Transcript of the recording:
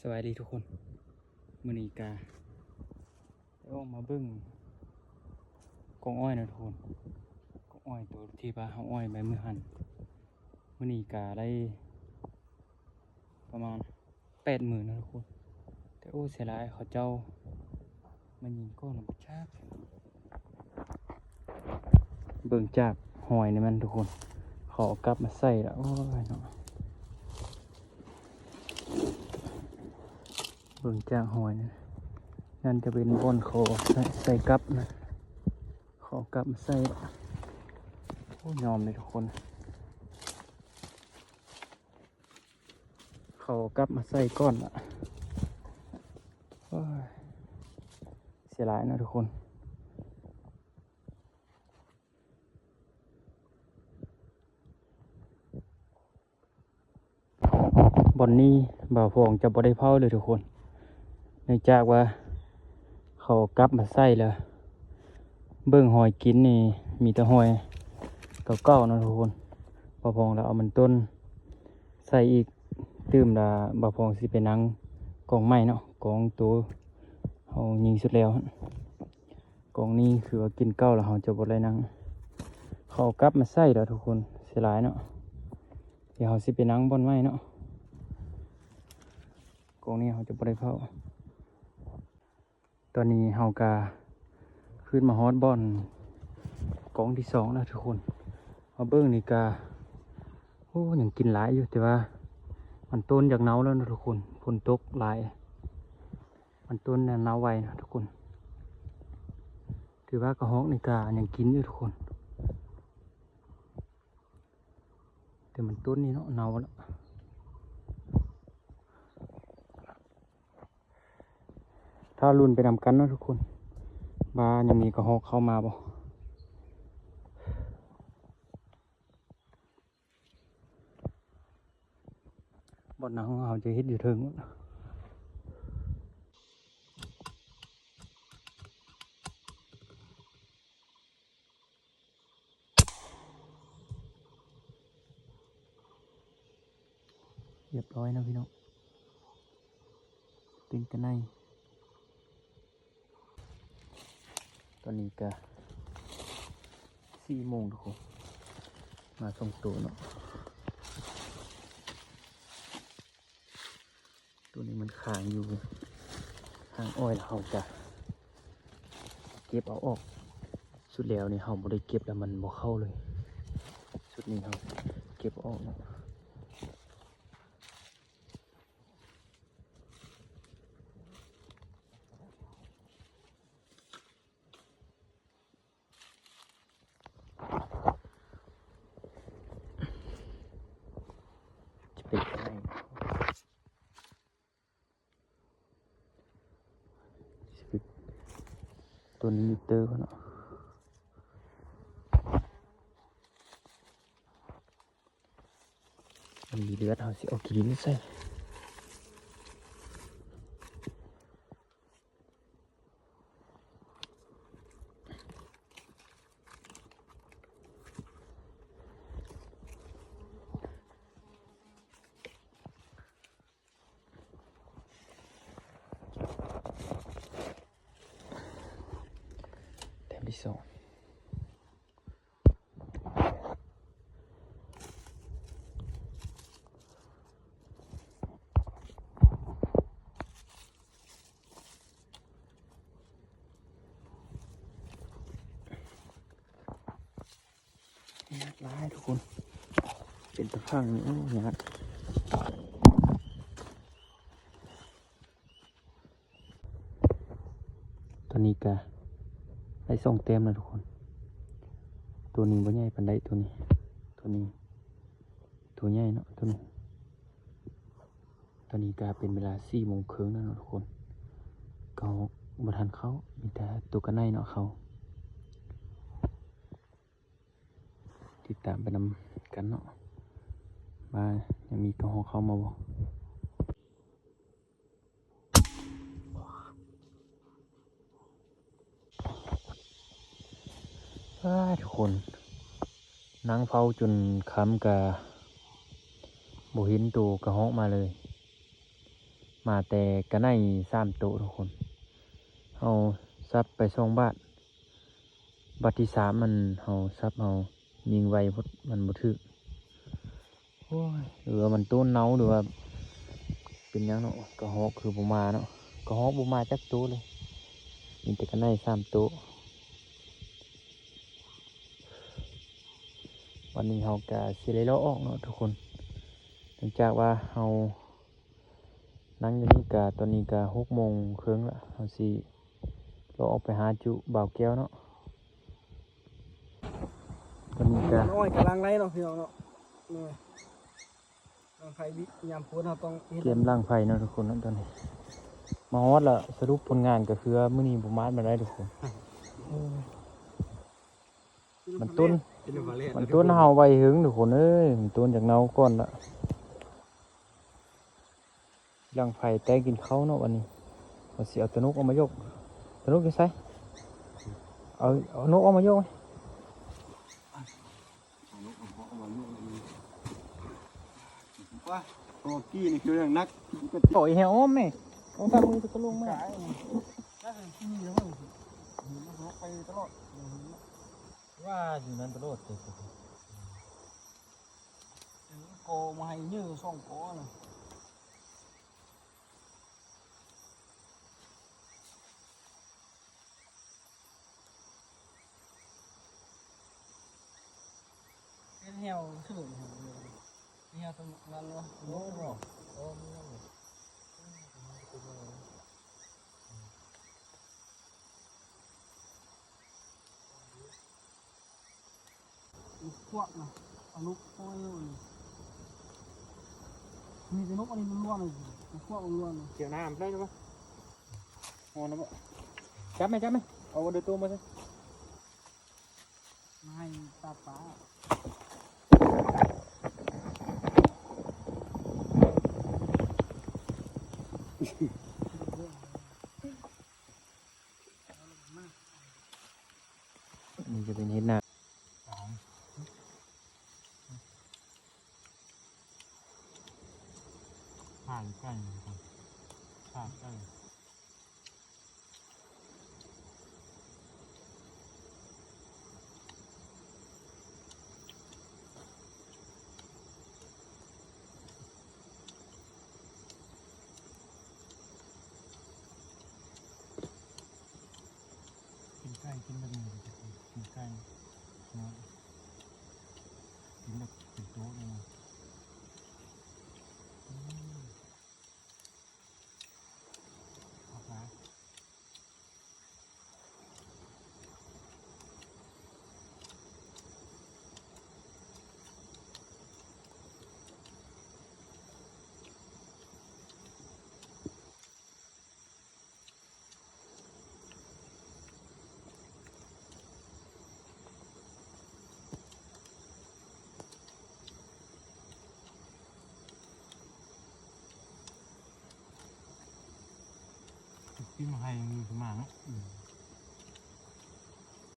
ສະບາຍດີທຸກຄົນ ມື້ນີ້ກະໄດ້ອອກມາເບິ່ງກອງອ້ອຍນະທຸກຄົນ ກອງອ້ອຍໂຕທີ່ວ່າເຮົາອ້ອຍໄວ້ມື້ຫັ້ນ ມື້ນີ້ກະໄດ້ປະມານ ແປດໝື່ນນະທຸກຄົນ ແຕ່ໂອ້ ເສຍດາຍເຂົາເຈົ້າມາຍິງກ່ອນແລ້ວບໍ່ຈັກ ເບິ່ງຈາກຮອຍນີ້ແມ່ນທຸກຄົນ ເຂົາເອົາກັບມາໃສ່ລະ ໂອ້ຍເນາະ ເບິ່ງຈາກຮອຍນີ້ ນັ້ນຈະເປັນບ່ອນເຂົາໃສ່ກັບນະ ເຂົາເອົາກັບມາໃສ່ລະ ໂອ້ຍ ຍອມເລີຍທຸກຄົນ ເຂົາກັບມາໃສ່ກ່ອນລະ ໂອ້ຍ ເສຍດາຍເນາະທຸກຄົນ ບ່ອນນີ້ບ່າວພອງຈະບໍ່ໄດ້ເຜົາເລີຍທຸກຄົນ ເນື່ອງຈາກວ່າເຂົາກັບມາໃສ່ແລ້ວ ເບິ່ງຮອຍກິນນີ້ມີແຕ່ຮອຍເກົ່າໆເນາະທຸກຄົນ ບ່າວພອງລະເອົາມັນຕົ້ນ ໃສ່ອີກຕື່ມລະ ບ່າວພອງຊິໄປນັ່ງກອງໃໝ່ເນາະ ກອງໂຕເຮົາຍິງສຸດແລ້ວ ກອງນີ້ຄືວ່າກິນເຂົ້າລະ ເຮົາຈະບໍ່ໄດ້ນັ່ງ ເຂົາເອົາກັບມາໃສ່ລະທຸກຄົນ ເສຍດາຍເນາະ ດຽວເຮົາຊິໄປນັ່ງບ່ອນໃໝ່ເນາະ ກອງນີ້ເຮົາຈະບໍ່ໄດ້ເຜົາ. ຕອນນີ້ເຮົາກະຂຶ້ນມາຮອດບ່ອນກອງທີສອງແລ້ວທຸກຄົນ ມາເບິ່ງນີ້ກະ ໂອ້ ຍັງກິນຫຼາຍຢູ່ ແຕ່ວ່າມັນຕົ້ນຢາກເນົ່າແລ້ວນະທຸກຄົນ ຝົນຕົກຫຼາຍ ມັນຕົ້ນເນົ່າໄວນະທຸກຄົນ ຖືວ່າກະຮອກນີ້ກະຍັງກິນຢູ່ທຸກຄົນ ແຕ່ມັນຕົ້ນນີ້ເນາະ ເນົ່າແລ້ວ ຖ້າລຸ້ນໄປນຳກັນເນາະທຸກຄົນ ວ່າຍັງມີກະຮອກເຂົ້າມາບໍ່ ບ່ອນນາຂອງເຮົາຈະເຮັດຢູ່ເທິງ ຮຽບຮ້ອຍເນາະພີ່ນ້ອງ ເປັນກະໄນ ຕອນນີ້ກະສີ່ໂມງທຸກຄົນ ມາສອງໂຕເນາະ. ໂຕນີ້ມັນຄ້າງຢູ່ທາງອ້ອຍ ແລ້ວເຮົາຈະເກັບເອົາອອກ ຊຸດແລ້ວນີ້ເຮົາບໍ່ໄດ້ເກັບແລ້ວມັນບໍ່ເຂົ້າເລີຍ ຊຸດນີ້ເຮົາເກັບເອົາອອກເນາະ. ຈະເປັນໄງ ຊິເປັນ ໂຕນີ້ມີເຕີເນາະ ມັນມີເລືອດ ເຮົາຊິເອົາຂີ້ດິນໃສ່. ແຕ້ມທີສອງ ຍາກຫຼາຍທຸກຄົນ ເປັນຕາຟັງນີ້ ໂອ້ ຍາກ. ໂຕນີ້ກະໄດ້ສອງແຕ້ມແລ້ວທຸກຄົນ ໂຕນີ້ບໍ່ໃຫຍ່ປານໃດ ໂຕນີ້ ໂຕນີ້ ໂຕໃຫຍ່ເນາະ ໂຕນີ້. ຕອນນີ້ກະເປັນເວລາສີ່ໂມງເຄິ່ງແລ້ວເນາະທຸກຄົນ ກະຮອກບໍ່ທັນເຂົ້າ ມີແຕ່ໂຕກະໄນເນາະເຂົ້າ. ຕິດຕາມໄປນຳກັນເນາະ ວ່າຍັງມີກະຮອກເຂົ້າມາບໍ່. ອ້າ ທຸກຄົນ ນັ່ງເຝົ້າຈົນຄ່ຳກະບໍ່ເຫັນໂຕກະຮອກມາເລີຍ. ມາແຕ່ກະໄນສາມໂຕທຸກຄົນ. ເຮົາສັບໄປສອງບາດ, ບາດທີສາມມັນເຮົາສັບເຮົາຍິງໄວໂພດ ມັນບໍ່ຖືກ. ໂອ້ຍ ຫຼືວ່າມັນໂຕນເນົ່າ ຫຼືວ່າເປັນຫຍັງເນາະ, ກະຮອກຄືບໍ່ມາເນາະ, ກະຮອກບໍ່ມາຈັກໂຕເລີຍ, ມີແຕ່ກະໄນສາມໂຕ. ວັນນີ້ເຮົາກະຊິໄດ້ເລາະອອກເນາະທຸກຄົນ, ເນື່ອງຈາກວ່າເຮົານັ່ງຢູ່ນີ້ກະ ຕອນນີ້ກະຫົກໂມງເຄິ່ງລະ, ເຮົາຊິເລາະອອກໄປຫາຈຸບ່າວແກ້ວເນາະ. ຕອນນີ້ກະ ນ້ອຍກຳລັງໄລ່ເນາະພີ່ນ້ອງເນາະ, ນີ້ ດັງໄຟບິ ຍາມຝົນເຮົາຕ້ອງເຮັດ ກຽມດັງໄຟເນາະທຸກຄົນເນາະ. ຕອນນີ້ມາຮອດລະ, ສະຫຼຸບຜົນງານກະຄືວ່າມື້ນີ້ບໍ່ມາດມາໄດ້ທຸກຄົນ. ມັນຕົ້ນ ມັນຕົ້ນເຮົາໄວເຫິງທຸກຄົນເອີຍ, ມັນຕົ້ນຢາກເນົ່າກ່ອນລະ. ດັງໄຟແຕ່ງກິນເຂົ້າເນາະ. ວັນນີ້ວ່າຊິເອົາຕະໜົກອອກມາຍົກ. ຕະໜົກຢູ່ໃສ? ເອົາ ເອົານົກອອກມາຍົກ. ວ່າໂຕກີ້ນີ້ຄືເລື່ອງໜັກ. ໂອ້ຍ ແຮວອ້ອມແມ່, ຕ້ອງຕັດມືຕະກະລົງມາ. ໄປຕະຫຼອດ ວ່າຢູ່ນັ້ນຕະຫຼອດເລີຍ. ກໍມາໃຫ້ເຍີສອງກໍນະ. ເປັນແຮວເສີຍ ແຮວ ແຮວສຳນັ້ນວະ? ໂອ້ ໂອ້ ມີແຮວ. ນກຂວາກນະ ເອົານົກຫ້ອຍ ນີ້ ມີແຕ່ນົກອັນນີ້ລ້ວນໆເລີຍ, ນກຂວາກລ້ວນໆເລີຍ. ກ່ຽວນ້ຳໄດ້ບໍ່? ຮ້ອນນະບໍ່? ຈັບແມ່ ຈັບແມ່, ເອົາເດີໂຕມາໃສ່ ມາໃຫ້ຕາປາ. ອັນນີ້ຈະເປັນເຫັດນາ. ຂາຍໄກ່ ຂາຍໄກ່. ກິນໄກ່ ກິນແບບນີ້ ກິນໄກ່ເນາະ, ກິນແບບເປັນໂຕະເລີຍນະ. ປີໃໝ່ມີປະມານເນາະ. ອືມ.